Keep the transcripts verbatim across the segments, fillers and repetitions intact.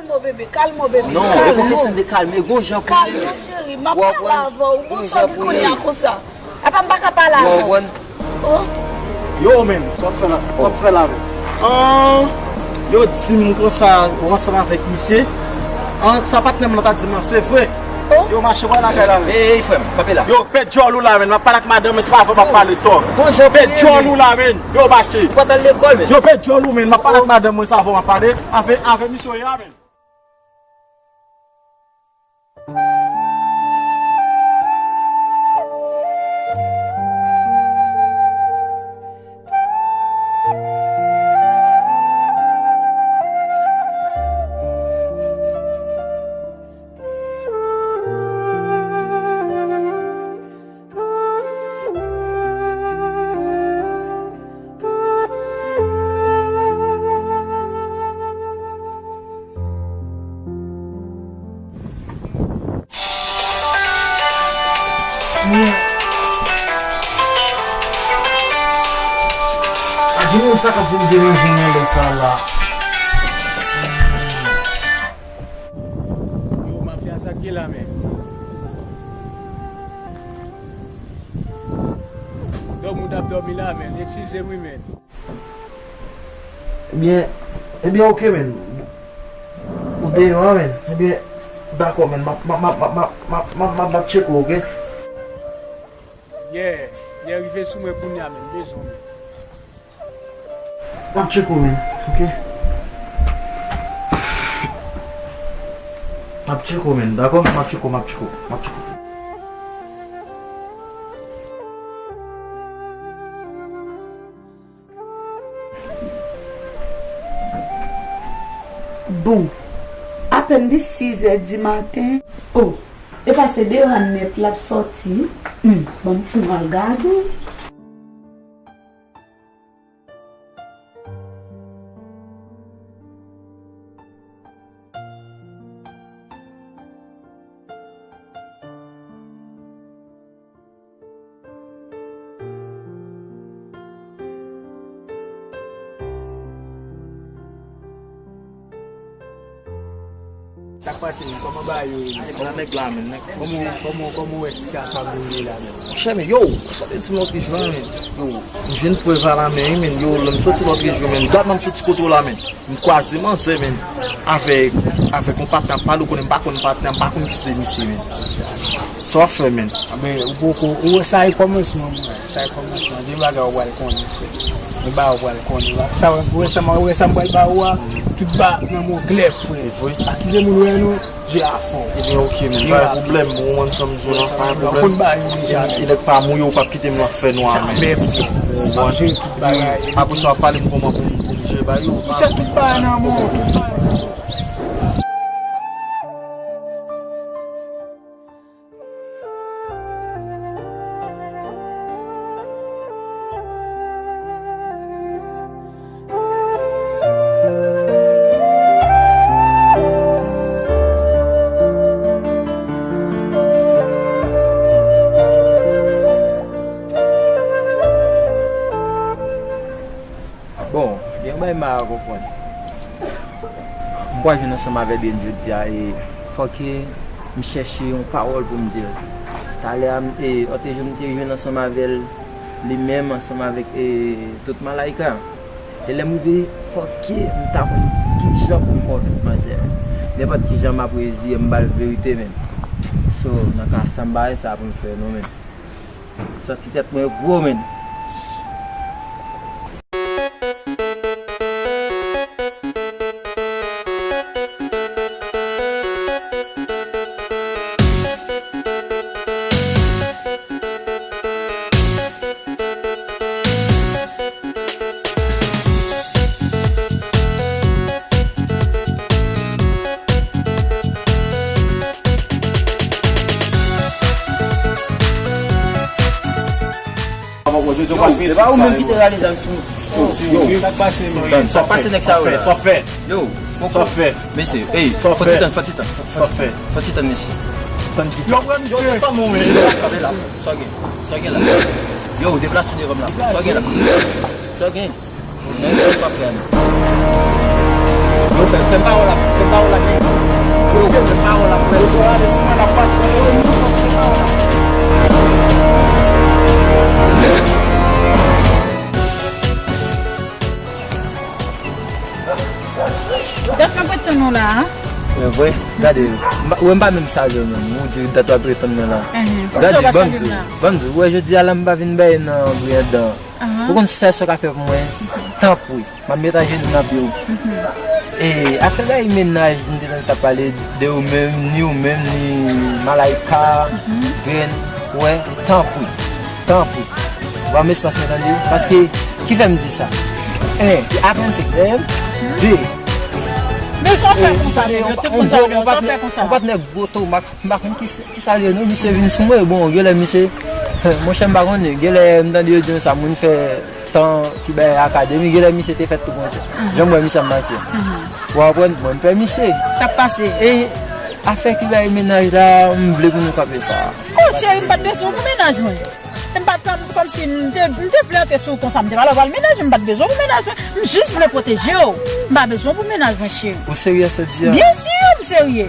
Kalme w, bebe, kalme w, bebe. Non, e pa kesyon de kalme, gon jan pou ye. Kalme w, cheri, m ap pale avè w. Ou bon sòdi kounye a konsa. Apa m pa ka pale avè w? Ou konprann? Oh. Yo, men, sa w ap fè la, sa w ap fè la, men. An, yo di m konsa, ou ansanm avèk misye. An, sa patnè m nan ta di m nan, se vre. Oh. Yo, mache, w al lakay la, men. Ey, ey, frè m, kanpe la. Yo, pèt djòl ou la, men. M ap pale ak madanm mwen, se pa avè w m ap pale, tò. Gon jan pou ye, men. Pèt djòl ou la, men. Yo, mache. Ou pa t al lekòl, men. Yo, pèt djòl ou, men. M ap pale ak madanm mwen, se avè w m ap pale. Avè, avè misye w ye a, men. Adje moun sa k ap vin deranje m nan lè sa la. Yo, mafya, sa k gen la, men? Dòmi w t ap dòmi la, men. Eskize m, wi, men. Ebyen, ebyen, oke, men. Ou deyò a, men. Ebyen, dakò, men. M ap, m ap, m ap tcheke w, oke? Yeah, yeah, rive sou mwen kounye a, men. M bezwen w, men. M ap tcheke w, men. Oke? M ap tcheke w, men. Dakò? M ap tcheke w, m ap tcheke w, m ap tcheke w. Bon, apèn li sizè di maten. Oh, epa se devan nèt l ap sòti. Hmm, ban m fout al gade. Sa k pase, men? Kòman bagay yo ye? Ala nèg la, men, nèg. Kòman, kòman, kòman w wè sitiyasyon ap dewoule la, men? Monchè, men, yo, sa te di m lòt jou a, men. Yo, m jwenn prèv a la men, wi, men, yo, lè m soti lòt jou, men, gad nan m soti kote w la, men. M kwaze manzè, men, avèk, avèk yon patnè ap pale, ou konnen m pa konn patnè, m pa konn site misye, men. Sa w ap fè, men? Anben, ou poko, ou wè sa e kòmansman, mwen. Sa e kòmansman. Gen bagay ou pral konnen, frè. Gen bagay ou pral konnen. Sa, ou wè sa, ou wè sa m pral ba ou a, tout bagay nan men w klè, frè. Akize moun ou wè non. Je a fò. Ebyen, oke, men, pa gen pwoblèm, ou konprann sa m di w lan, pa gen pwoblèm. E nèg pa mouye, ou p ap kite m nan fè nwa, men. Jamè, frè. Ou konprann? M ap jere tout bagay. Apre sa, w ap pale m kòman pou m, pou m jere bagay yo. Ou chèk tout bagay nan men w, tout bagay. Bon, gen yon bagay m pa ka konprann. M pral jwenn ansanm avè Byen jodi a, e fòk m chèche yon pawòl pou m di l. Talè a, m, e, lòt jou m te jwenn ansanm avè l, li menm ansanm avèk, e, tout malaika. E lè m rive, fòk m ta konn kijan pou m konvèk manzè. Nenpòt kijan m ap reziye m, m ba l verite, men. So, nan ka sa, m pa wè sa pou m fè, non, men. Santi tèt mwen gwo, men. Yo, e pa ou menm ki te rale zam sou mwen? Yo, yo, sa k pase, men? Sa k pase, nèg sa yo la? Sa w fè? Yo, sa w fè? Mesye, ey, fò ti tann, fò ti tann, fò ti tann, mesye. Tann ki sa? Yo, pran misye. Yo, desann mwen, men. Kanpe la, sa w gen? Sa w gen la? Yo, deplase devan m la. Sa w gen la? Sa w gen? Nan sa w fè a, non. Yo, fè, fè m pawòl la, fè m pawòl la, men. Dat m ap ret tann ou la a. E vre? Gade, m pa, wè m pa menm salye w menm. Ou di dat w ap ret tann mwen la. Enhen. Gade, ban m di w, ban m di w, wè jodi a la m pa vin bay nan briye dan. Ou konn sèl sa w ka fè pou mwen? Tanpri, m ap met ajenou nan pye w. E, afè bay mennaj, m te tande t ap pale de ou menm, ni ou menm, ni Malaika, Grenn, wè, tanpri, tanpri. Ban m espas mwen tande, paske, ki fè m di sa? En, aprann se dèyè m, de. Men sa w fè konsa, nèg yo, tout moun sa yo, sa w fè konsa. Yon patnè gwo tomak. M pa konn ki, ki sa l ye non, misye vin sou mwen, bon, genlè misye, monchè, m pa konnen, genlè m tande yo di m sa, moun fè tan ki bay akademi, genlè misye te fèt tou konsa. Jan m wè misye ap mache. Ou konprann, mwen m pè misye. Sa k pase? E afè ki bay mennaj la, m vle pou nou kanpe sa. Oh, cheri, m pa t bezwen pou mennaj mwen. M pa t, kòmsi m te, m te vle antre sou konsa, m te pale w pral mennaj, m pa t bezwen pou mennaj mwen. M jis vle pwoteje w. M pa bezwen pou mennaj mwen, cheri. Ou serye sa w di a? Byen si, m serye.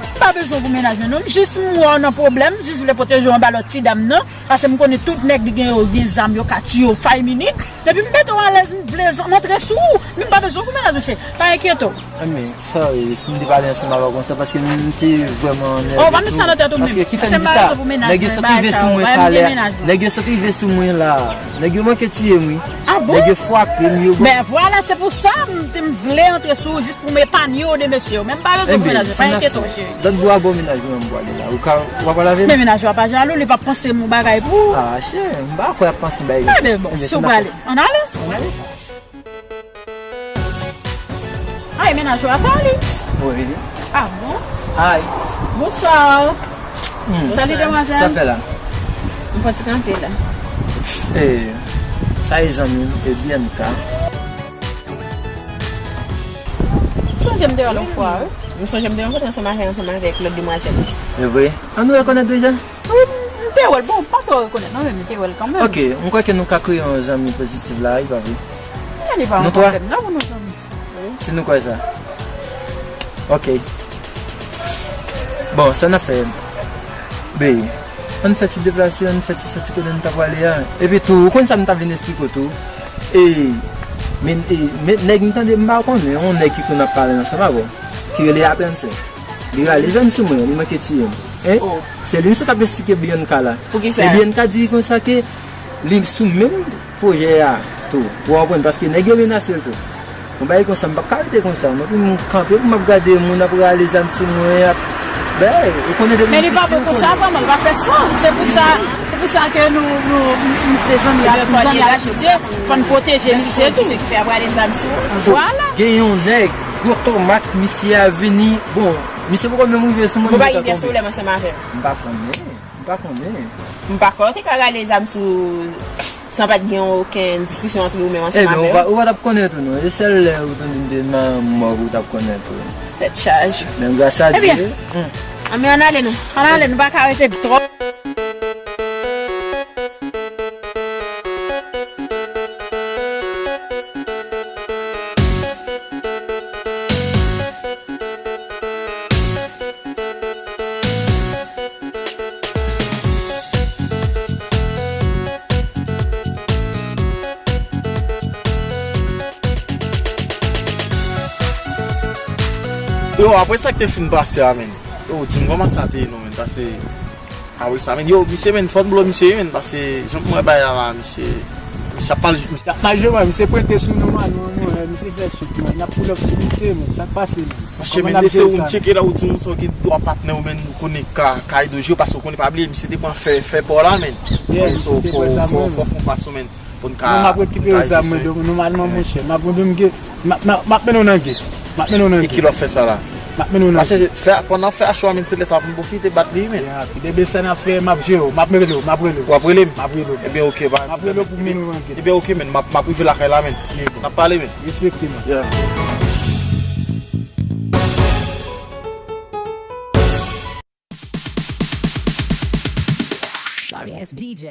M pa bezwen pou mennaj mwen non. M jis m wè w nan pwoblèm, m jis vle pwoteje w anba lòt ti dam nan. Paske m konnen tout nèg li gen yo, gen zam, yo ka tiye w five minutes. Depi m mete w alèz, m vle m antre sou ou. Men m pa bezwen pou mennaj mwen, cheri. Pa enkyete w. Anben, sorry, si m te pale ansanm avè w konsa, paske m te vrèman nève tou. Oh, pa met sa nan tèt ou menm. Paske ki fè m di sa? Nèg yo sot rive sou mwen talè a. Nèg yo sot rive sou mwen la. Nèg yo manke tiye m, wi. Ah bon? Nèg yo frape m, yo. Ben vwala, se pou sa m te m vle antre sou ou jis pou m epanye w de mesye yo. Men m pa bezwen pou mennaj mwen, pa enkyete w, cheri. Lòt bò a bò mennaj mwen, m pwale la. Ou ka, w ap lave m? Men mennaj ou a pa jalou, li p ap panse m yon bagay pou ou. Ah, cheri, m pa kwè y ap panse m bagay. Anben, bon, si w pwale, ann ale. Ann ale. Ay, mennaj ou a sa, Alix? Wi. Ah bon? Ay. Bonswa. Hmm, bonswa. Salut, demwazèl. Sa fè la? M fè ti kanpe la. Eh, sa e zanmi m, e Bianca. Sonje m te wè l yon fwa, wi. M sonje m te rankontre ansanm avè, ansanm avèk lòt demwazèl. E vre? An nou rekonèt deja? Wi, m te wè l. Bon, m pa twò rekonèt non, men m te wè l kanmenm. Ok, m kwè ke nou ka kreye yon zanmi pozitif la, wi, pa vre? Gade, pa yon pwoblèm non pou nou zanmi. Si nou kwè sa. Ok. Bon, sa n ap fè? Be, ann fè ti deplase, ann fè ti soti kote n ta prale a. Epi tou, ou konn sa m ta vin esplike w tou? E, men, e, men nèg m tande m pa konnen, yon nèg ki konn ap pale ansanm avè w, ki rele Aprann Sèk. Li rale zam sou mwen, li manke tiye m. Hein? Oh. Se li misye t ap esplike Bianca la. Poukisa? E Bianca di konsa ke li sou menm pwojè a tou. Ou konprann? Paske nèg yo menase l tou. Yon bagay konsa, m p ap ka rete konsa. Mwen, pou m kanpe, pou m ap gade moun ap rale zam sou mwen, ap, ben, ou konnen depi m piti, ou konnen. Men li pa bon konsa, vrèman, li pa fè sans. Se pou sa, se pou sa ke nou, nou, m, m fè zanmi ak, zanmi ak misye, fò n pwoteje misye tou. Vwala. Gen yon nèg, gwo tomak, misye a vini, bon, misye poko menm rive sou mwen, misye ka tonbe. Ou pa gen pyès pwoblèm ansanm avè m? M pa konnen, m pa konnen. M pa kwè w te ka rale zam sou, san pa t gen okenn diskisyon ant ou menm ansanm avè yo. Ebyen, ou pa, ou pa t ap konnen tou non. E sèl lè ou tande m te nan mòg ou t ap konnen tou. Tèt chaje. Men gras a Dye. Ebyen, ann ale nou. Ann ale, nou pa ka rete twòp. Yo, apre sa k te fin pase a, men. Yo, di m kòman sa te ye non, men, pase. Ah wi, sa, men, yo, misye, men, fò n blow misye, wi, men, paske jan m wè bagay la, la, misye, misye ap mal, misye ap mal jwe, mwen, misye prete sou nou, man, nou, nou, eh, misye fè chik, man, n ap pull up sou misye, men, sa k pase, men? Monchè, men, lese ou m tcheke la, ou di m sa, ou gen dwa patnè ou, men, ou konnen ka, ka ede w jwe, paske ou konnen, pa bliye, misye te pran fè, fè pa w la, men. Yeah, misye te pran zam, fò, fò, fò, fò, fò, men. Pou n ka, non, m ap rekipere zam mwen, donk, nòmalman, monchè, m ap, m ap, m ap mennen w nan gè. M ap mennen w nan gè. E ki lè w ap fè sa la? M ap mennen w nan gè. Paske fè, pandan fè a cho a, men, se lè sa pou m pwofite bat li, men. Ya, pi de besen n ap fè, m ap jere w, m ap rele w, m ap rele w. W ap rele m? M ap rele w. Ebyen, oke, pa. M ap rele w pou mennen w nan gè. Ebyen, oke, men, m ap, m ap rive lakay la, men. N ap pale, men. Respekte, man. Ya. Sorry ass D J.